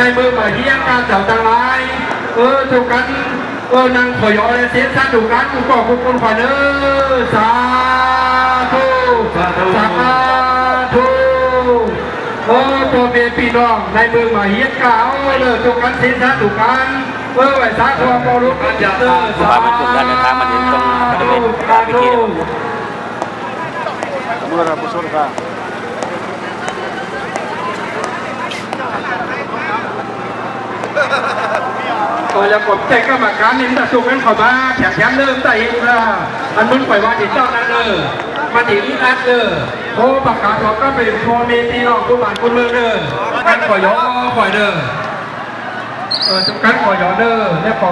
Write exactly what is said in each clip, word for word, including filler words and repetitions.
ในเมืองมาเฮียนกันเจ้าตังหลาย เออ ทุกกัน เออ นั่งขอยอและเสียงสาธุกัน ก็คุกคนขวัญเออ สาธุ สาธุ สาธุ เออ พ่อแม่พี่น้องในเมืองมาเฮียนกัน เออ ทุกกันเสียงสาธุกัน เออ ไหว้สาธุพ่อลูกกันเออ สาธุ เมื่อเราผู้ชมกัน ก็แล้วก็ใจกรรมการนี่มันจะสู้กันเข้ามาแถมๆเริ่มแต่เองละ อันนั้นปล่อยว่าติดต้องนั่นเลย มาถึงนัดเลย โอ้ ประกาศออกก็เป็นพ่อแม่พี่น้องผู้บ้านผู้เมืองเด้อ กันขอยอปล่อยเด้อ เออ ทุกกันขอยอเด้อ แล้วก็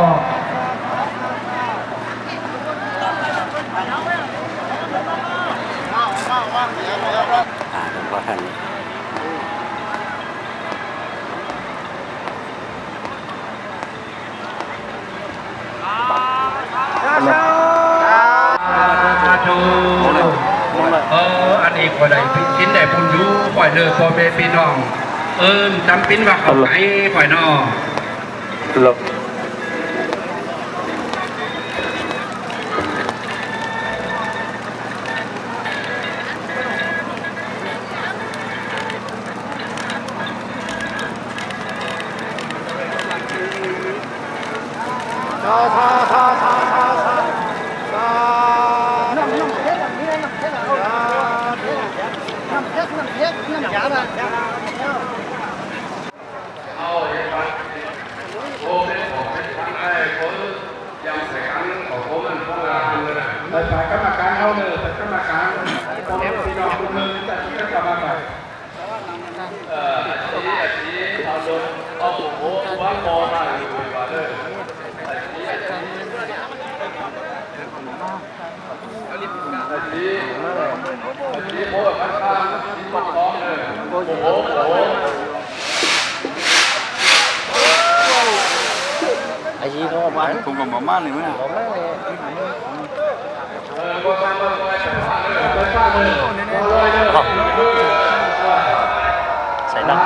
อ่า หลวงพ่อท่าน สาธุ เออ อันนี้ก็ได้สินได้บุญอยู่ ปล่อยเลยพ่อแม่พี่น้อง เออ จำเป็นว่าเข้าใจ ปล่อยเนาะ เอ่อ ฝ่ายกรรมการเฮาเนอะ ฝ่ายกรรมการ พ่อแม่พี่น้องทุกคน จัดกิจกรรมไป เอ่อ อาชีพ อาชีพ เอาลง เอาโอ้โห วางคอมาอยู่ดีกว่าเด้อ อาชีพ อาชีพ อาชีพ โอ้โห โอ้โห อาชีพเขาบอกว่า ผมก็บ่มาเลยมั้ย บ่มาเลย ใส่น้ำ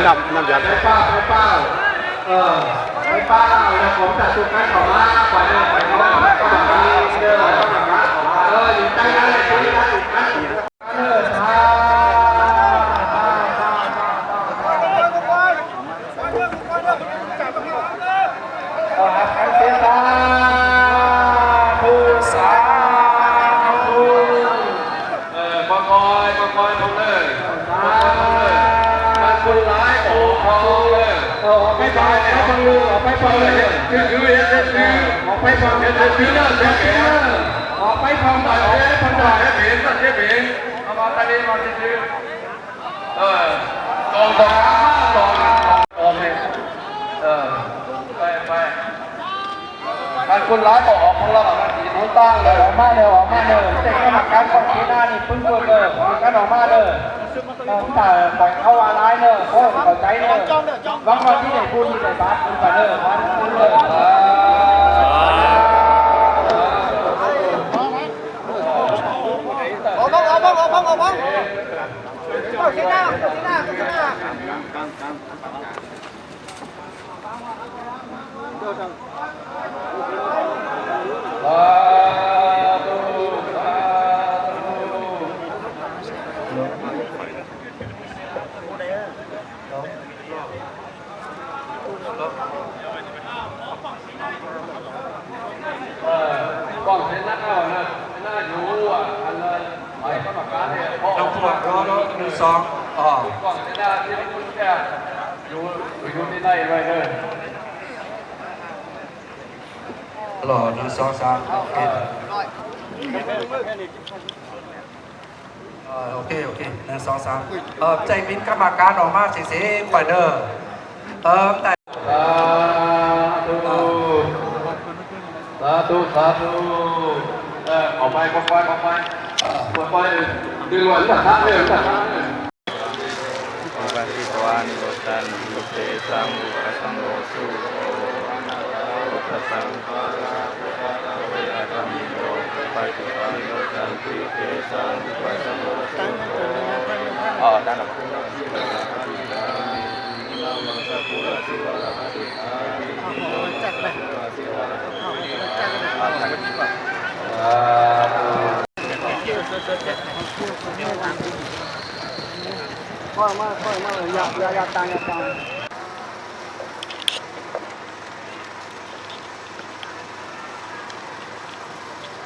น้ำ น้ำยา เออ ไปเป้า แล้วผมจะสุกให้เขามา ปล่อยเลย ปล่อยเลย ปล่อยเลย เออ อยู่ใต้นั้นเลย ตรงนี้นะ เออ ค่อยๆ ค่อยๆ ลงเลย ค่อยๆ ลงเลย มันคนร้ายโอ้โหเลย เออ ออกไปก่อน ออกไปก่อนเลย ออกไปก่อนเลย คือ คือ เฮ็ด เฮ็ด คือ ออกไปก่อน เฮ็ด เฮ็ด คือ เฮ็ด เฮ็ด ออกไปก่อน ออกไปก่อน เฮ็ด เฮ็ด เฮ็ด เอามาตอนนี้มาที่ เออ สอง สอง สอง สอง เออ ไป ไป ถ้าคนร้ายก็ออกคนละหลังสีน้ำตาลเลย ออกมาเลย ออกมาเลย แต่กรรมการของที่หน้านี่ปึ้งเปิดเลย กรรมการออกมาเลย เออ แต่ปล่อยเขาว่าร้ายเลย โอ้ เข้าใจเลย หวังว่าที่ไหนพูดที่ไหนบาสคุณไปเลย บาสคุณเลย ออกมา ออกมา ออกมา ออกมา เออ กล้องเส้นนั้นเอานะ เส้นนั้นอยู่อ่ะ อันนั้น หมายกรรมการเนี่ย พอออกมา หนึ่ง สอง อ๋อ กล้องเส้นนั้นที่มันแค่อยู่ อยู่ที่ไหนไว้เด้อ ฮัลโหล หนึ่ง สอง สาม โอเค เอ่อ โอเค โอเค หนึ่ง สอง สาม เอ่อ ใจบินกรรมการออกมาเสียงๆ ก่อนเด้อ เอ่อ แต่ สาธุ สาธุ สาธุ เอ่อ ออกไป ออกไป ออกไป เอ่อ ออกไป ดึงไว้ ตัดทางเลย ตัดทางเลย Bhagavato nibbutano tesaṃ buddhasāvakā sotthi.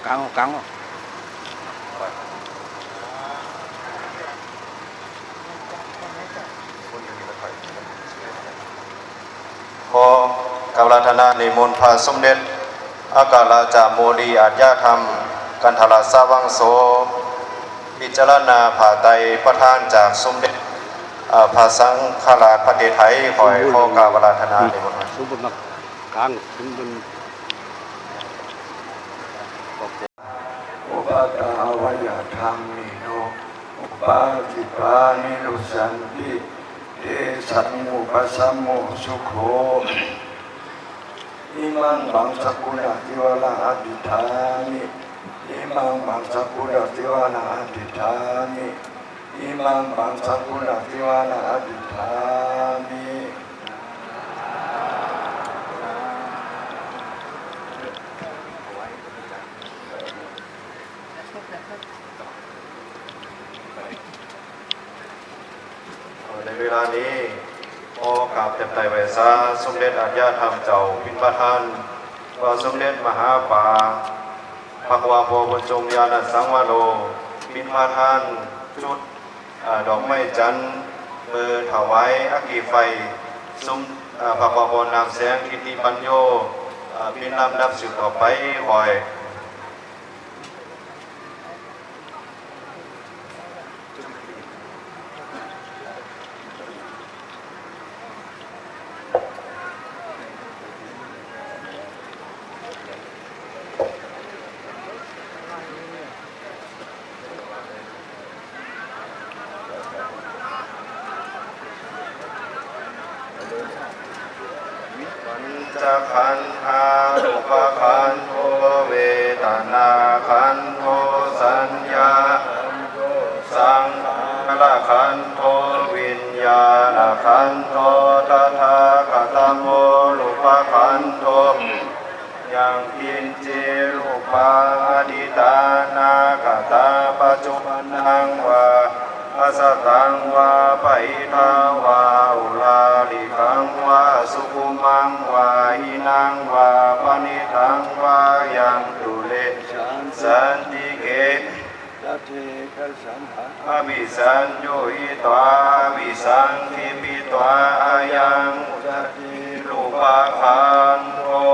Kango, kango. Kho, กราบอาราธนานิมนต์พระสมเด็จอัครราชมุนีอาชญาธรรม กันทรสาวังโส พิจารณาผ้าไตรประทานจากสมเด็จ เอ่อ พระสังฆราชประเทศไทย ขอให้ ขอกราบอาราธนานิมนต์ สมบูรณ์นะ กลาง สมบูรณ์ Upaddavayadhammino uppajjitvā nirujjhanti, tesaṃ vūpasamo sukho. Imaṃ pañcaguṇasīvanaṃ adhiṭṭhāmi. Imaṃ pañcaguṇasīvanaṃ adhiṭṭhāmi. Imaṃ pañcaguṇasīvanaṃ adhiṭṭhāmi. ในเวลานี้ ขอกราบเต็มใจไหว้สา สมเด็จอาชญาธรรมเจ้าปิณฑทาน พระสมเด็จมหาป่า พระครูอาภรณ์บุญทรงญาณสังวโร ปิณฑทาน จุด เอ่อ ดอกไม้จันทร์ เพื่อถวายอัคคีไฟ สม เอ่อ พระครูอาภรณ์นามแสง ทิติปัญโญ เอ่อ เป็นลำดับสืบต่อไป ขอให้ pañcakkhandhā rūpakkhandho vedanākkhandho saññā saṅkhārakkhandho viññāṇakkhandho. Tathāgatamo rūpakkhandho. Yaṅkiñci rūpaṃ atītānāgatapaccuppannaṃ vā ajjhattaṃ vā bahiddhā vā oḷārikaṃ vā sukhumaṃ vā hīnaṃ vā paṇītaṃ vā yaṃ dūre santike tathekajjhaṃ abhisaññūhitvā abhisaṅkhipitvā ayaṃ vuccati rūpakkhandho.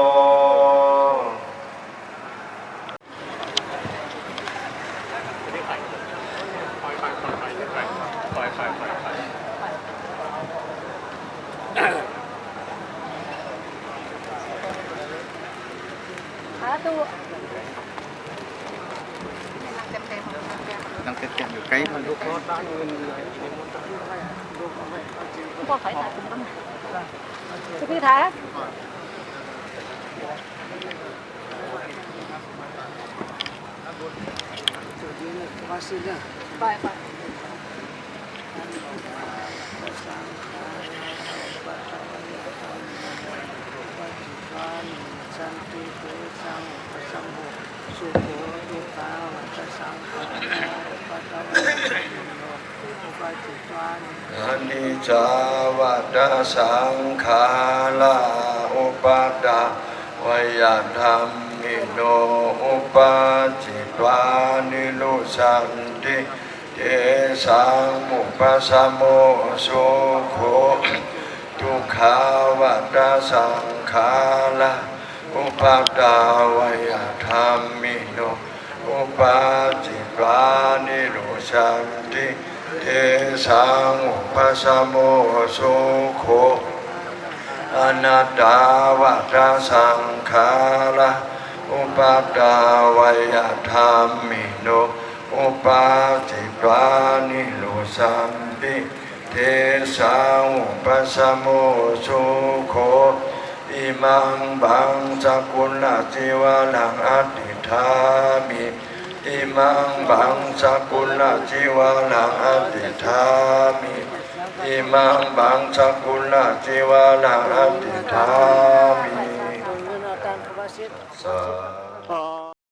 สาธุ นั่งเต็มๆ อยู่ใกล้มัน พ่อขอถ่ายกลุ่มบ้าง พี่พีถ่าย ไปไป Aniccā vata saṅkhārā, uppādavayadhammino, uppajjitvā nirujjhanti, tesaṃ vūpasamo sukho. Dukkhā vata saṅkhārā, uppādavayadhammino, uppajjitvā nirujjhanti, tesaṃ vūpasamo sukho. Anattā vata saṅkhārā, uppādavayadhammino, uppajjitvā nirujjhanti, tesaṃ vūpasamo sukho. Imaṃ pañcaguṇasīvanaṃ adhiṭṭhāmi. Imaಂ bańsakulaciwalańa tiṭṭhāmi. Imaಂ bańsakulaciwalańa tiṭṭhā